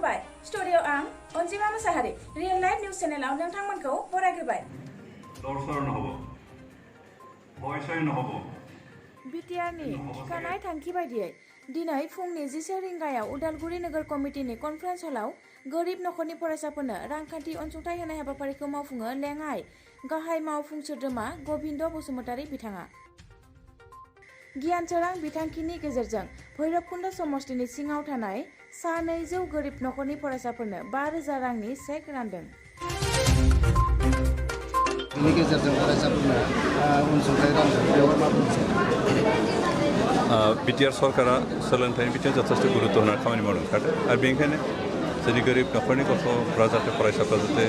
खुलुमबाय स्टुडिअ आं अनजिमा मोसाहारि रियेल लाइफ निउज चेनेलाव नोंथांमोनखौ बरायग्रोबाय। बिटिआरनि थिखानाय थांखि बायदियै दिनै फुंनि 11 रिंगायाव उदालगुरि नोगोर कमिटिनि कनफारेन्स हलाव गोरिब नखरनि फरायसाफोरनो रांखान्थि अनसुंथाइ होनाय हाबाफारिखौ मावफुङो लेङाइ गाहाय मावफुं सोद्रोमा गबिन्द बसुमतारी बिथाङा। गियान सोरां बिथांखिनि गेजेरजों भैरबकुन्द समष्टिनि सिङाव थानाय सा 200 गोरिब नखरनि फरायसाफोरनो 5,000 रांनि चेक रानदों। बेनि गेजेरजों फरायसाफोरनो अनसुंथाइ रानदों बेवहाय मा बुंनो? बिटिआर सरकारा सोलोंथाइनि बिथिङाव जथेस्थ गुरुत्व होनानै खामानि मावनो ओंखारदों आरो बेनिखायनो जोंनि गोरिब नखरनि गथ'फ्रा जाहाथे फरायसाफ्रा जाहाथे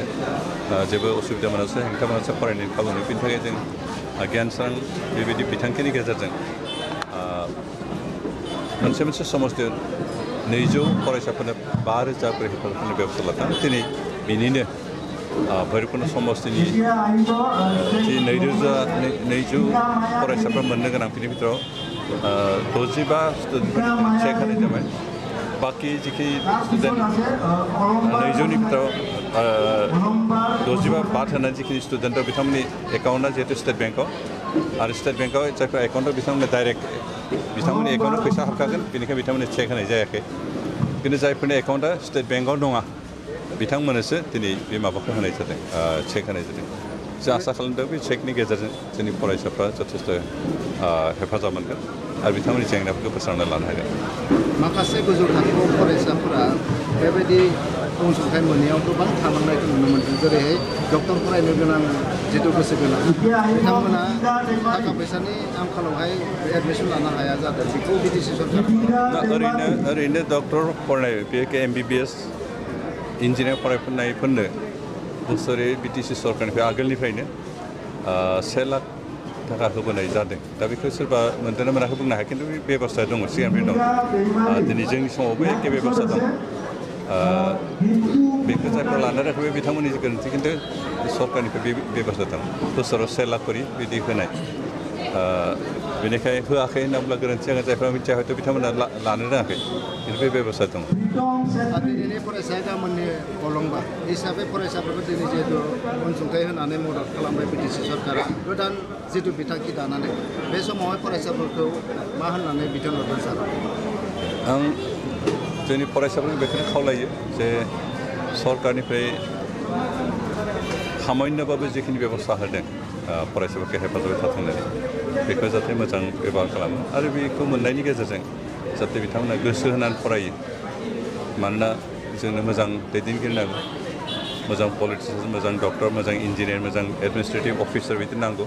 जेबो असुबिदा मोनासै हेंथा मोनासै फरायनायनि खाबु मोनो बेनि थाखाय जों गियान सोरां बेबायदि बिथांखिनि गेजेरजों मोनसे समष्टियाव 200 फरायसाफोरनो 5,000 करि हेफाजाब होनो बेबस्था लादों। दिनै बेनिनो भैरबकुन्द समष्टिनि जि 2,200 फरायसाफ्रा मोननो गोनां बिनि भितराव 65 स्टुडेन्टफोरनो चेक होनाय जाबाय। बाखि जिखि स्टुडेन्ट 200नि भितराव 65 बाद होनाय जिखिनि स्टुडेन्ट दं बिथांमोननि एकाउन्टआ जिहेतु स्टेट बेंकआव आरो स्टेट बेंकआव जायफ्रा एकाउन्टआव बिथांमोननो डाइरेक्ट बिथांमोननि एकाउन्टआव फैसा हाबखागोन बेनिखायनो बिथांमोननो चेक होनाय जायाखै। खिन्थु जायफोरनि एकाउन्टआ स्टेट बेंकआव नङा बिथांमोननोसो दिनै बे माबाखौ होनाय जादों चेक होनाय जादों। जों आसा खालामदों बे चेकनि गेजेरजों जोंनि फरायसाफ्रा जथेस्थ हेफाजाब मोनगोन आरो बिथांमोननि जेंनाफोरखौ फोस्रांना लानो हागोन। माखासे गोजौ थाखोआव फरायसाफोरा बेबायदि अनसुंथाइ मोननायाव गोबां थालांनायखौ नुनो मोन्दों। जेरैहाय डक्टर फरायनो गोनां जिथु गोसो गोनां बिथांमोना थाखा फैसानि आंखालावहाय एडमिसन लानो हाया जादों। बेखौ बिटिसि सरकारा ओरैनो डक्टर फरायनाय बे MBBS इन्जिनियार फरायफोरनो बोसोरै बिटिसि सरकारनिफ्राय आगोलनिफ्रायनो 1 लाख थाखा होबोनाय जादों। दा बेखौ सोरबा मोनदोंना मोनाखै बुंनो हाया, खिन्थु बे बेबस्थाया दङ, सिगांनिफ्राय दं। दिनै जोंनि समावबो एखे बेबस्था दं। बेखौ जायफ्रा लानो रोङाखै बिथांमोननि गोरोन्थि, खिन्थु सरकारनिफ्राय बे बेबस्था दं बोसोराव 1 लाख करि बिदि होनाय। बेनिखाय होआखै होनना बुंब्ला गोरोन्थि जागोन। जायफ्रा मिथिया हयथ' बिथांमोना लानो रोङाखै, खिन्थु बे बेबस्था दं। दिनैनि फरायसाया गाबोननि अलंबार हिसाबै फरायसाफोरखौ दिनै जिहेतु अनसुंथाइ होनानै मदद खालामबाय बिटिसि सरकारा गोदान जिथु बिथांखि दानानै बे समावहाय फरायसाफोरखौ मा होननानै बिथोन हरदों सार? आं जोंनि फरायसाफोरखौ बेखौनो खावलायो जे सरकारनिफ्राय सामान्यबाबो जिखिनि बेबस्था होदों फरायसाफोरखौ हेफाजाब होथारथों होननानै बेखौ जाहाथे मोजां बेबहार खालामो आरो बेखौ मोननायनि गेजेरजों जाहाथे बिथांमोना गोसो होनानै फरायो। मानोना जोंनो मोजां दैदेनगिरि नांगौ, मोजां पलिटिसियान, मोजां डक्टर, मोजां इन्जिनियार, मोजां एडमिनिस्ट्रेटिभ अफिसार बिदि नांगौ।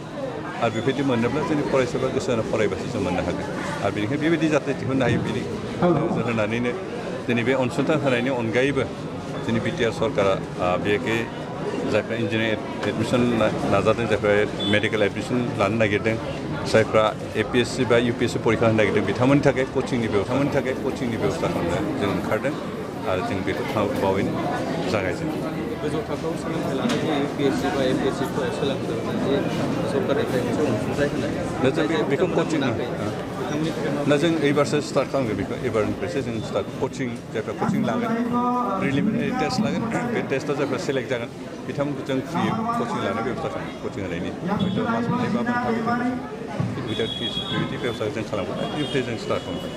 आरो बेबायदि मोनोब्ला जोंनि फरायसाफ्रा गोसो होना फरायबासो जों मोननो हागोन। आरो बेनिखायनो बेबायदि जाहाथे दिहुननो हायो बिदि नोजोर होनानैनो दिनै बे अनसुंथाइ होनायनि अनगायैबो जोंनि बिटिआर सरकारा बेखै जायफ्रा इन्जिनियार एडमिसन नाजादों, जायफ्रा मेडिकेल एडमिसन लानो नागिरदों, जायफ्रा APSC बा UPSC परीक्षा होनो नागिरदों बिथांमोननि थाखाय कचिंनि बेबस्था खालामनो जों ओंखारदों आरो जों बेखौ बावैनो जागायजेनदों। गोजौ थाखोआव सोलोंथाइ लानाय जे UPSC बा MPSC सोलोंथाइ जे सरकारनिफ्राय मोनसे अनसुंथाइ होनाय बेखौ कचिं ना जों एबारसो स्टार्ट खालामगोन। बेखौ एबारनिफ्रायसो जों स्टार्ट कचिं जायफ्रा कचिं लागोन, प्रिलिमिनारि टेस्ट लागोन, बे टेस्टआव जायफ्रा सेलेक्ट जागोन बिथांमोनखौ जों फ्रि कचिं लानो बेबस्था खालामो। कचिं होनायनि हयथ' मास मोननै बा मोनथाम उइदाउट फिस बेबायदि बेबस्था जों खालामगोन। बेनिफ्राय जों स्टार्ट खालामगोन।